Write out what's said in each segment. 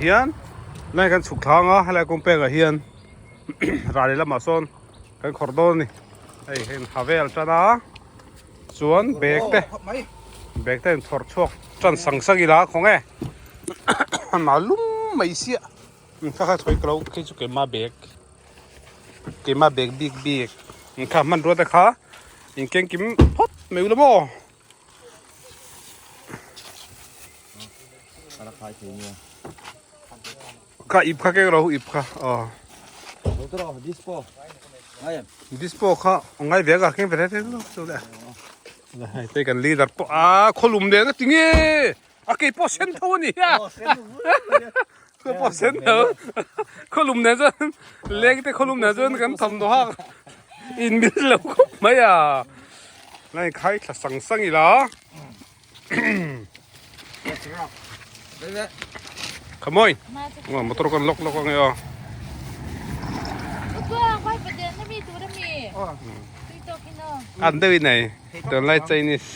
Hian lai kan chhuk thlang a helai kawng pekah hian rali lamah sawn kan khawrh dawn a ni hei heng ha vel tan a chuan bag te bag te in phawrh chhuak tan sang sang ila khaw nge a lum mai siah kha kha sawi ka lo khi chu keima bag keima bag bik bik kha hmanrua te kha in keng kim phawt mai ula maw. Kha ip kha keng ro ip kha aw dispo kha ngai ve ka keng ve te lo chu le hei te kan leader pawh a khawlum nen a ti nge a kei pawh sen tho a ni a kei pawh sen tho khawlum nen chuan leng te khawlum nen chuan kan thawmhnaw hak in mil lo khawp mai a lai khai thla sang sang ila Khamoy motor kan lock lock ange aw an deuh in nei tunlai Chinese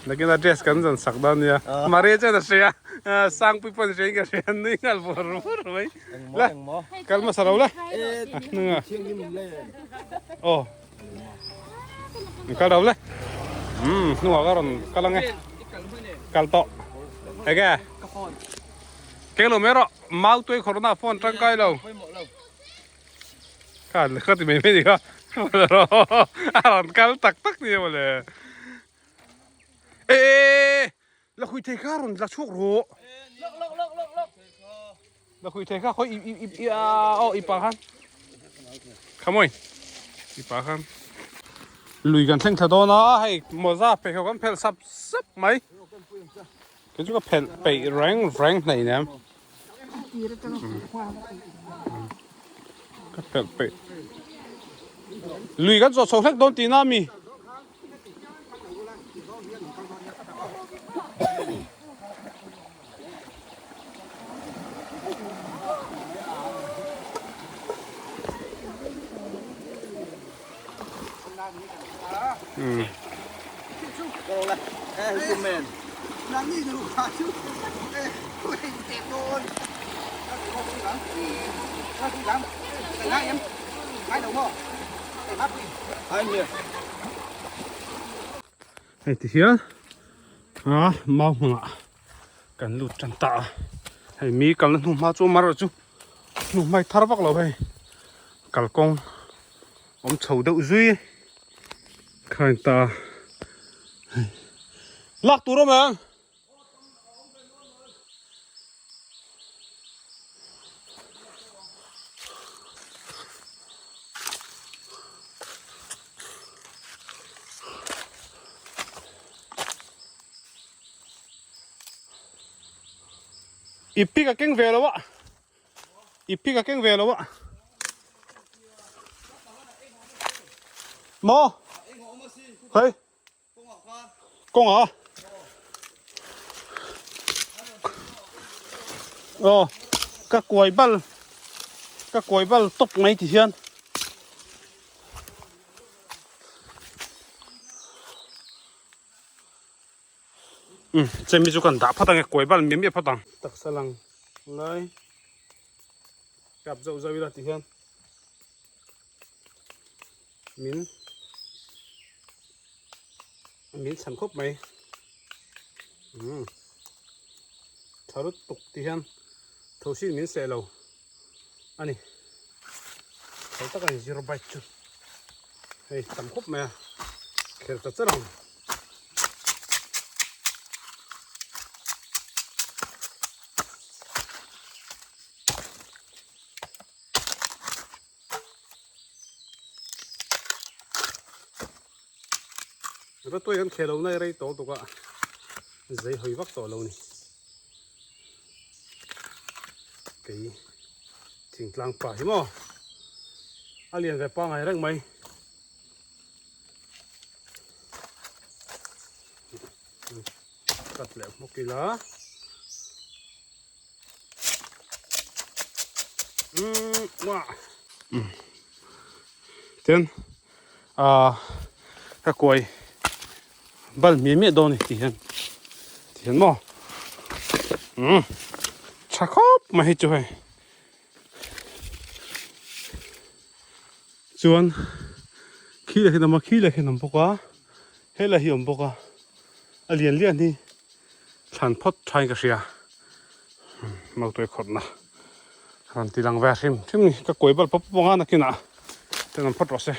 nakin a dress kan zan sak dawn nia Maria chuan a hria Sangpui pawn hria in ka hria nui nghal vur vur mai la kal hmasa lo la aw. Kal lo le. Um, hnungah ka rawn kal ange. Kal tawh. Enge? Keng lo mai rawh. Mau tuai khawrhna phone tangkai lo. Ka ka ti mai mai ni kha. A rawn kal tak tak ni mawle. E la khui thei kha rawn la chhuak rawh. La khui thei kha khoi i i i a aw i pa khan. Khamoi. I pa khan. Lui kan thleng thla dawn a hei mawza pe kha kan phelh sap sap mai. Kei chu ka phelh peih reng reng hnei nem. Ka phelh peih. Lui kan zawh chho hlek dawn tihna ami. Hei ti hian a mau hmunah kan lut tan ta a hei mi kalna hnu hma chu mar chu hnu hmai thar vak lo hei kalkawng awm chho deuh zui khain ta hei lak tur awm ang. I pick a keng ve lo a i pick a keng ve lo a maw hei Kawngah aw ka kuai bal ka kuai bal tawp mai ti hian um chemi chu kan dah phawt ang e kuai bal miah miah phawt ang taksa lang lai kap zauh zauh ila ti hian min min chhan khawp mai umm tha lut tuk ti hian thosin min seh lo a ni tho tak a ni zero bike chu hei tam khawp mai a kher ta char ang. Ratuai kan khel lo nai rei tawh tuk a zei hawi vak tawh lo ni kei thingtlang pa hi maw a lian ve pangai reng mai. Cut leh hmawk ila. Tin ah ka kuai bal miah miah dawn a ni ti hian ti hian maw. Umm tha khawp mai hi chu hei. Chuan khi leh khi an awm a khi leh khi an awm bawk a helai hi a awm bawk a a lian lian hi thlan phawt thain ka hria mautuai khawrhna rawn ti lang ve hrim hrim ni ka kawi bal pawp pawp ang a nakinah ten an phawt rawh se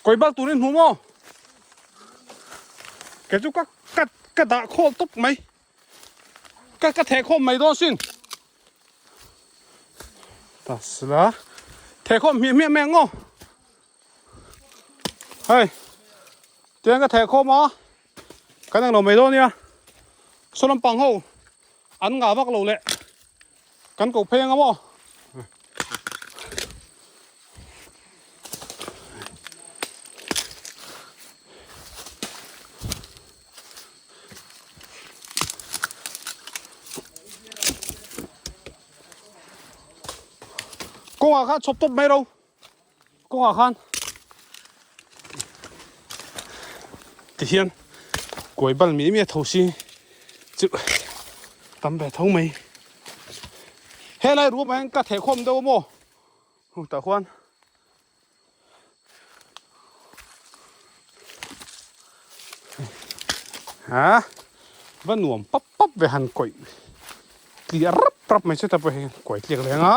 kawi bal turin hmu maw kei chu ka ka ka dah khawl tawp mai ka ka theh khawm mai dawn sin ta sila theh khawm hmiah hmiah mai ang aw hei tiang ka theh khawm a kan ang lo mai dawn nia saw lampang ho an ngah vak lo leh kan ko phei anga maw Kawngah khan chhawp tawp mai ro kawngah khan tihian kuai bal mi mi a tho si chu tam ve tho mai helai ruam ah hian ka theh khawm deuh a maw tah khuan. Ha va nuam pap pap ve han kawih tliah rap rap mai cheta pawh hei kawi tliak leng a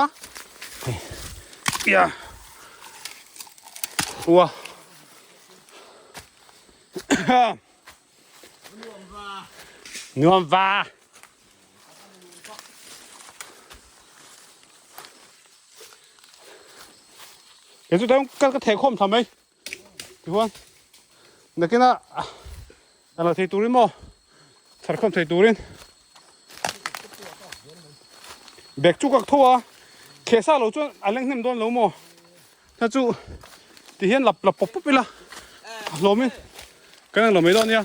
hei ia ua nuam va Kei chu tlem kal ka theh khawm tha mai tichuan nakina a lo thei turin maw chhar khawm thei turin bag chu ka tho a kheh sa lo chuan a leng hnem dawn lo maw ta chu ti hian lap lap pawp pawp ila a hlawmin kan ang lo mai dawn nia.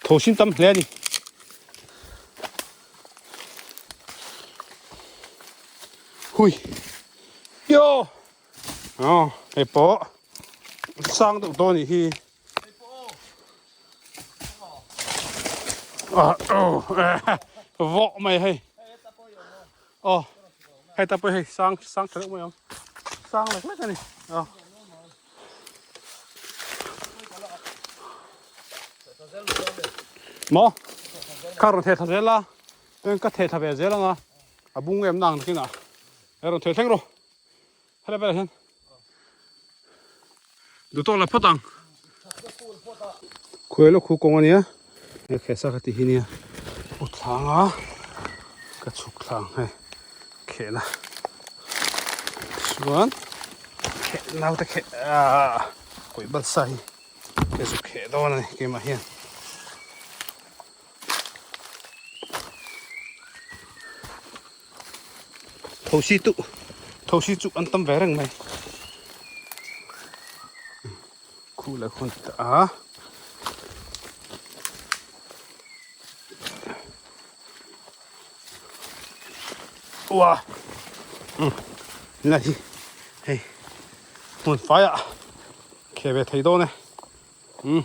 Tho sin tam hle a ni. Hui. Yo. Ờ, hei pawh sang deuh dawn nih hi. Ah, oh, vawh mai hei. Aw hei ta pawh hei sang sang tha deuh mai ang sang lek lek a ni aw maw ka rawn theh thla zel a chuan ka theh thla ve zel ang a a bung em nang nakinah a rawn theh thleng rawh helai velah hian duh tawk la phawt ang khuai lawk khu kawng a nia he khehsa ka tih hi nia u thlang a ka chhuk thlang hei khehna chuan kheh naute kheh ah kawih balsa hi ka zu kheh dawn a ni keimah hian. Thosi chu thosi chu an tam ve reng mai khu leh khawn ta a ua la hi hei hmun faiah khe ve thei dawn e. Umm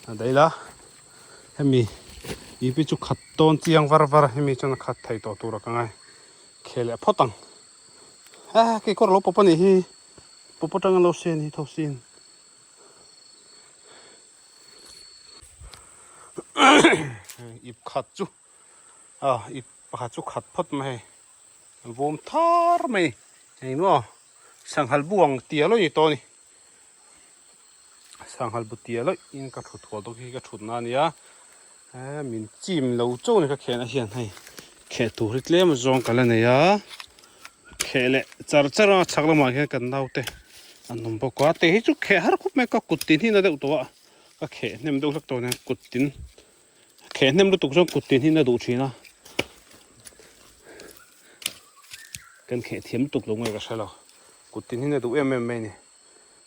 a daih la hemi ipi chu khat tawn chiang var var a hemi chuan a khat thei tawh tur a ka ngai khel leh phawt ang a kekawr lo pawp a nih hi pawp atang a lo sen hi tho sin ip khat chu a ip pakhat chu khat phawt mai hei vawm thar mai engmaw sanghal buang tia lawih ni tawh a ni. Sanghal bu tia lawih in ka thut hual bawk hi ka thut na ania eh min chim lo chauh a ni ka khehna hian hei kheh tur hi tlem zawng ka la nei a kheh leh char char a chhak lamah hian kan naute an awm bawk a te hi chu kheh har khawp mai ka kut tin hi na deuh tawh a ka kheh hnem deuh hlek tawh nen kut tin kheh hnem lutuk chuan kut tin hi na duh thin a kan kheh thiam lutuk lo nge ka hre lo kut tin hi na duh em em mai a ni.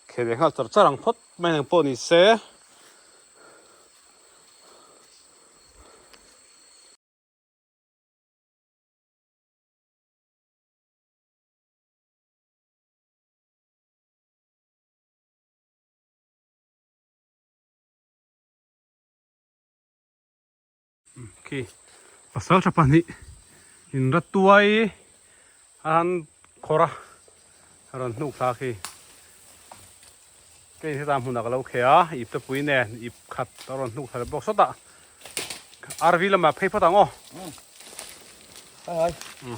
Kheh ve nghal char char ang phawt mai ang pawh ni se. Khi pasal tha pahnih in ratuai a han khawrh a a rawn hnuk thla khi kei heta hmunah ka lo kheh a ip te pui nen ip khat a rawn hnuk thla leh bawk sawt a RV lamah phei phawt ang aw Hai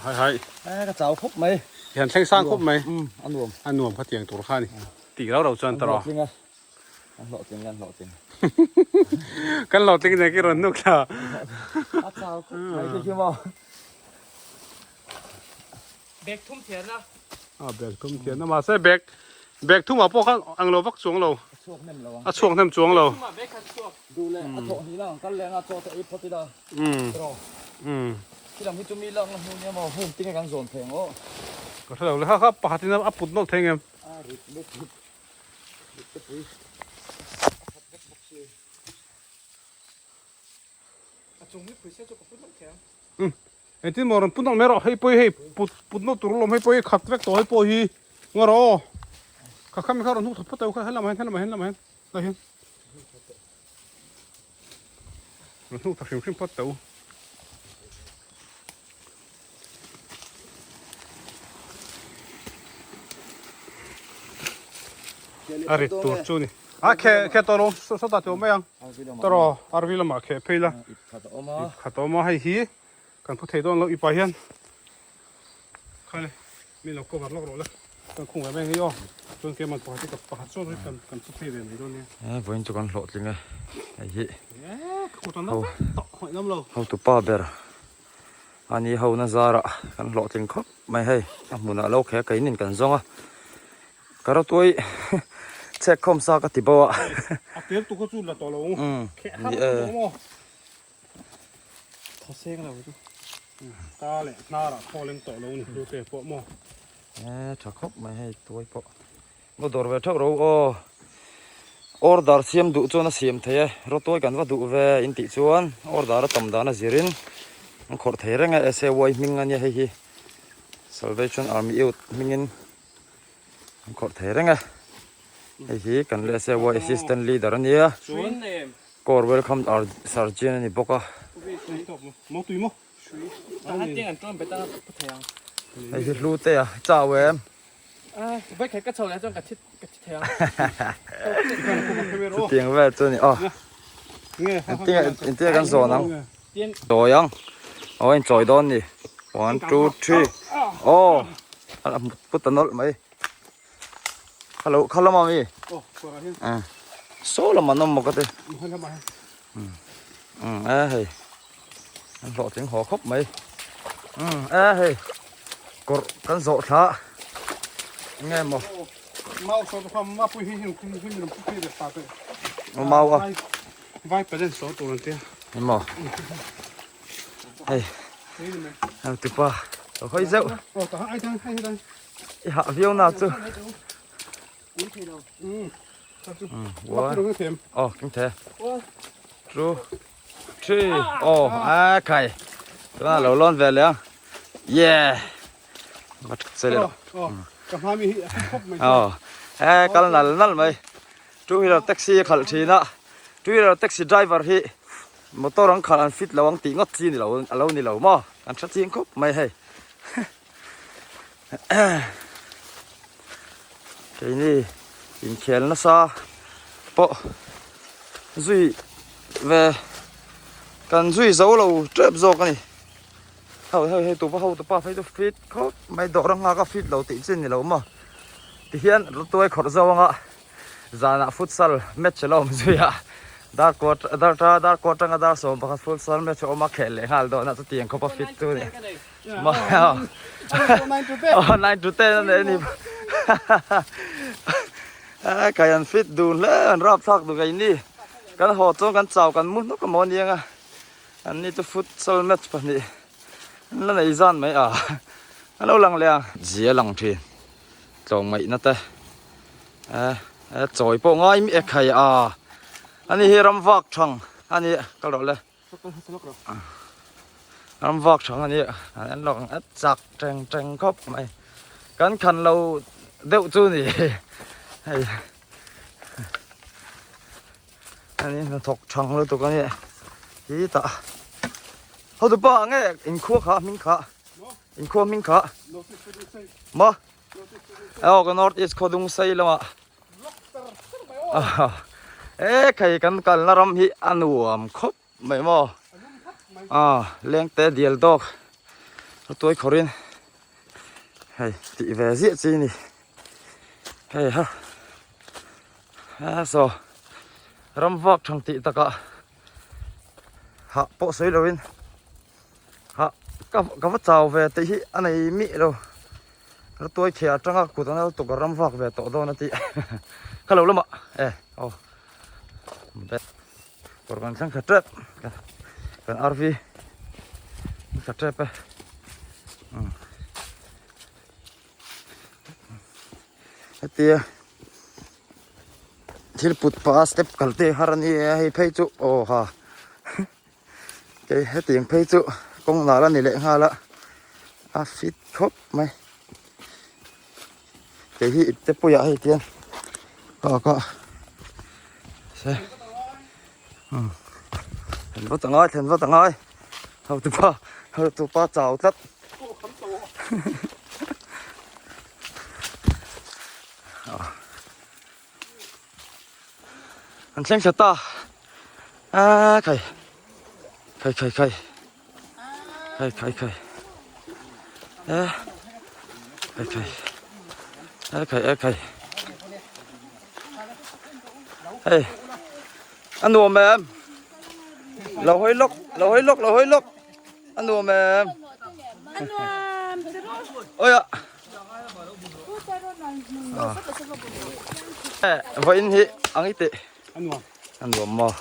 hai hai hai e ka chau khawp mai hian thleng sang khawp mai a nuam a nuam kha tiang tur kha ni tih rau rau chuan tawrh a An hlawhtling an hlawhtling. Kan hlawhtling nen khi rawn nuk thla. A chau khawp mai khi khi maw. Bag thum thian a. A bag thum thian a mahse bag bag thum ah pawh khan ang lo vak chuang lo. A chhuak hnem lo ang. A chhuak hnem chuang lo. Thum ah bag khat chhuak. Duh leh a thawh hnih lang kal leng a chaw te ei phawt ila. Tiraw. Khi lam hi chu mi lak na hmun nia maw heng tinge kan zawn thei ang aw. Ka hre lo le kha kha pakhat in a put nawlh thei ngem. A rit lut lut. Engtin maw rawn put nawlh mai rawh hei pawh hi hei put put nawlh tur alawm hei pawh hi khat vek tawh hei pawh hi ngaw rawh aw kha khami kha rawn hnuk thawt phawt teh u kha helamah hian helamah hian helamah hian lai hian rawn hnuk tha hrim hrim phawt teh u. A rit tur chu ni a khe khe tawh lo sawtah te awm mai ang tawraw RV lamah kheh phei la ip khat a awm a ip khat a awm a hei hi kan phu thei dawn lo ipah hian khale mi lo cover lawk rawh la kan khung ve mai ang hi aw chuan keimah pakhat hi pakhat chuan hi kan kan phu thei ve mai dawn nia e vawiin chu kan hlawhtling e hei hi e ka kut an vek tawh hawih ngam lo hotupa ber Ani ho na zarah kan hlawhtling khawp mai hei a hmunah lo khe keinin kan zawng a ka rawtuai chhek khawm sa ka ti bo a a tel tu kha chu la tawh lo ang kheh har tawh maw thaw seng lo chu ka leh hnarah khawl in tawh lo ni chu te pawh maw e tha khawp mai hei tuai pawh Maw dawr ve theuh ro aw. Order siam duh chuan a siam thei e. Rawtuai kan va duh ve in tih chuan order a tam dan a zirin an khawrh thei reng e. SAY hming a nia hei hi Salvation Army Youth hmingin an khawrh thei reng e. Hei hi kan le SAY Assistant Leader a nia. Core Welcome Sergeant a ni bawk a. Hei hi hlu te a chau em. Chutiang vel chu a ni aw. Engtin engtin nge kan zawn ang? Chawi ang. Aw a inchawi dawn ni. One two three aw a put ta nawlh mai. Hello kha lamah mi? Saw lamah an awm maw ka ti. Umm e hei an hlawhtling haw khawp mai umm e hei kawrh kan zawh thla enge maw mau saw te kha ma pui hi hi hi min pu phei ve ta te mau a vai palen saw tur an tia maw hei hei tipa lo hawi zeuh oh ta ai tan ai tan i hah viau na chu Oh, kim the. Two, three. Oh, a khai. Tuna lo lon ve le. Yeah. Vat chele. Oh, ka hma mi hi a khop mai. Oh. E kal nal nal mai. Two wheeler taxi khal thina. Two wheeler taxi driver hi motor ang khal an fit lo ang ti ngot chi ni lo alo ni lo mo. An tha ching khop mai hei. Keini inkhel nasa pawh zui ve kan zui zo lo tep zawk a ni hei hei hei tupa ho tupa phei chu fit khawp mai dawr a nghak a fit lo tih chi ni lo maw tihian tuai khawrh zo anga zanah futsal match a la awm zui a dar kawt dar ta dar kawt atanga dar 11 futsal match a awm a khelh leh nghal dawn a chutiang khawp a fit chu a ni oh 9 to 10 a nei a ni kai an fit dun hle an rap thlak duh kei ni kan haw chuan kan chau kan mu hnuk amaw aniang a an ni chu futsal match pahnih an la nei zan mai a an lo lang leh ang zia lang thin tlawmngaihna te eh eh chawi pawh ngai mi ek hai a ani hi ram vak thang ani kal rawh le ram vak thang ani an lawk ang chak teng teng khawp mai kan khan lo deuh chu ni hei ani hnathawk thang lutuk ani hi tah. Hotupa nge inkhua kha hming kha inkhua hming kha maw aw ka north east khawdung sei lamah e khai kan kalna ram hi a nuam khawp mai maw a lengte dial dawk a tuai khawrin hei tih ve ziah chi a ni hei ha saw ram vak thang tih takah. Hah pawh sawi loin hah ka ka va chau ve tih hi a nei miah lo ka tuai khiah atanga kut an al tuk a ram vak ve tawh dawn a tih kha lo lamah e aw kawr kan thleng khat tep kan RV khat tep e hetia thil put pah a step kal te har a ni a hei phei chu aw ha kei hetiang phei chu kawng nal a ni leh nghal a a fit khawp mai kei hi ipte puiah hei tian ka ka se thlen vat angai thlen vat angai hotupa hotupa chau tlat An thleng thla ta a khai khai khai khai khai khai khai e khai khai e khai e khai hei a nuam em lo hawi lawk lo hawi lawk lo hawi lawk a nuam em a nuam ôi ạ Vawiin hi ang i tih A nuam. A nuam maw?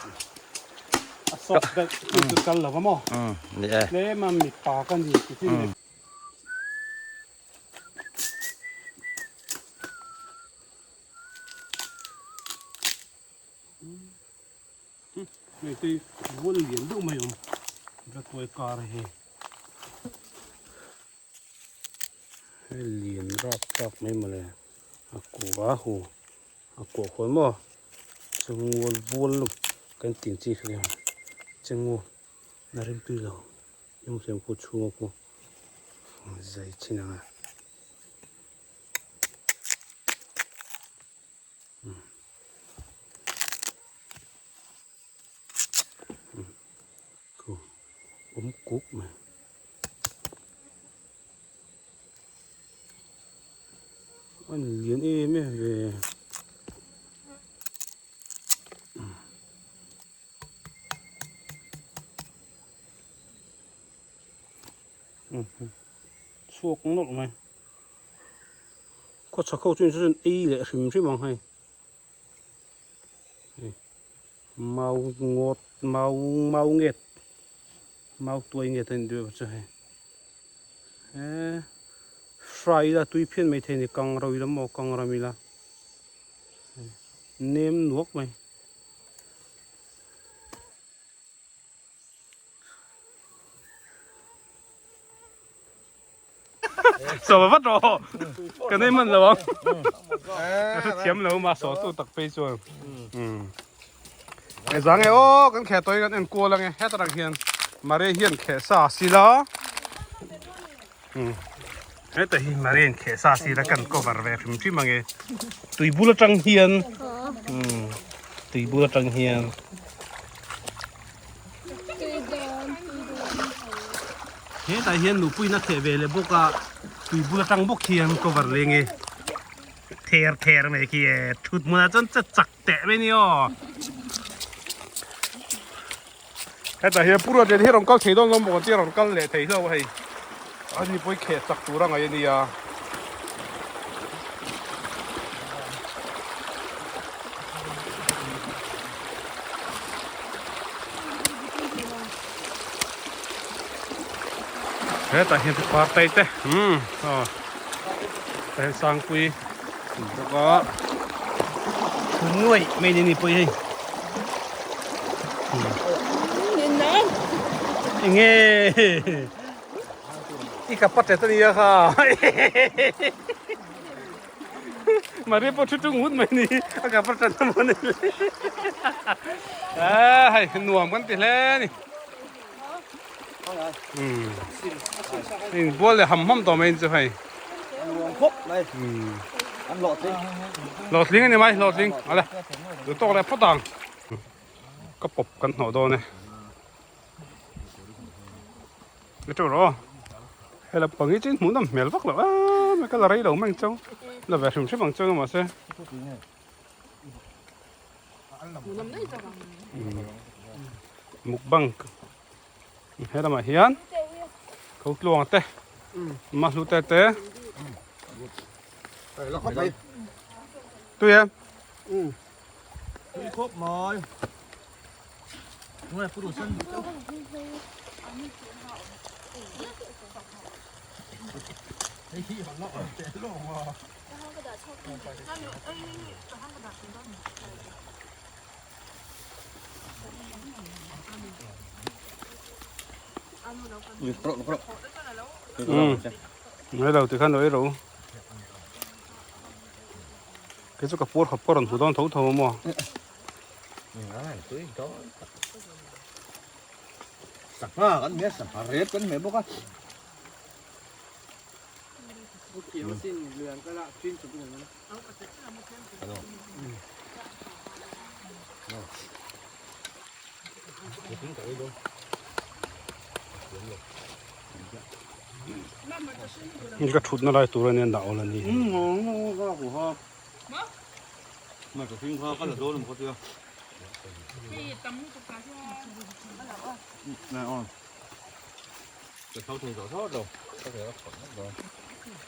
A soft deuh chu chu kal lo va maw? Umm ni e. Tlem a mipa ka ni ti chu ni. Hei te vual lian deuh mai awm Ratuai kar hi. Hei lian rap tak mai mawle a kua hu a kuah khuan maw chungual vual lu kan tih chi kha nia chengu na rim tui lo eng hlem khu chhunga khu zai chin ang a. Khu awm kuk mai. An lian em em ve. Chhuak nawlh mai. Khaw chhak ho chuan chuan ei leh hrim hrim ang hei. Mau ngawt mau mau nget mau tuai nget a ni deuh chu hei he fry ila tui phian mai thei a ni kang ro ila maw kang ram ila nem nuak mai. Saw vat rawh ka nei man lo ang ka hre thiam lo ma saw tu tak phei chuan e zang e aw kan kheh tawh hi kan en kual ange heta tang hian mare hian kheh sa sila heta hi mare in kheh sa sila kan cover ve hrim hrim ange tui bul atang hian tui bul atang hian Hetah hian nupuiin a theh ve leh bawk a, tui bul atang bawk hian cover leng e ther ther mai khi e thut hmunah chuan che chak teh mai ni aw. Hetah hian pura nen hi rawn kal thei dawn lo maw tia rawn kal leh thei hlauh a hei ani pawh hi kheh chak tur a ngaih a nia. Hetah hian par tai te umm aw tah hian sangpui awm bawk a nuaih mai ni ni pawh hi hei enge i ka patet ania kha. Maria pawh thu tung ngut mai ni a ka pa tan a ni le a hei nuam kan ti hle a ni. In bual leh ham ham tawh mai in chu hei. Nuam khawp mai. An hlawhtling. Hlawhtling a ni mai hlawhtling. Ale duh tawk leh phawt ang. Ka pawp kan hnawh dawn e. Ni teuh rawh aw. He lam pang hi chu in hmuh nawm hmel vak loh a mai ka la rei lo mai ang chau. La ve hrim hrim ang chau mahse. Mukbang he lamah hian kho tluang te mahlu te te tui em tui khawp mai Ngai lo tikhan lo ei ro. Kei chu ka puar khawp ka rawn hmu dawn tho tho a maw. Sangha kan hmeh a sangha rep kan hmeh bawk a. Ka thutna lai tur a nia dah awl a ni.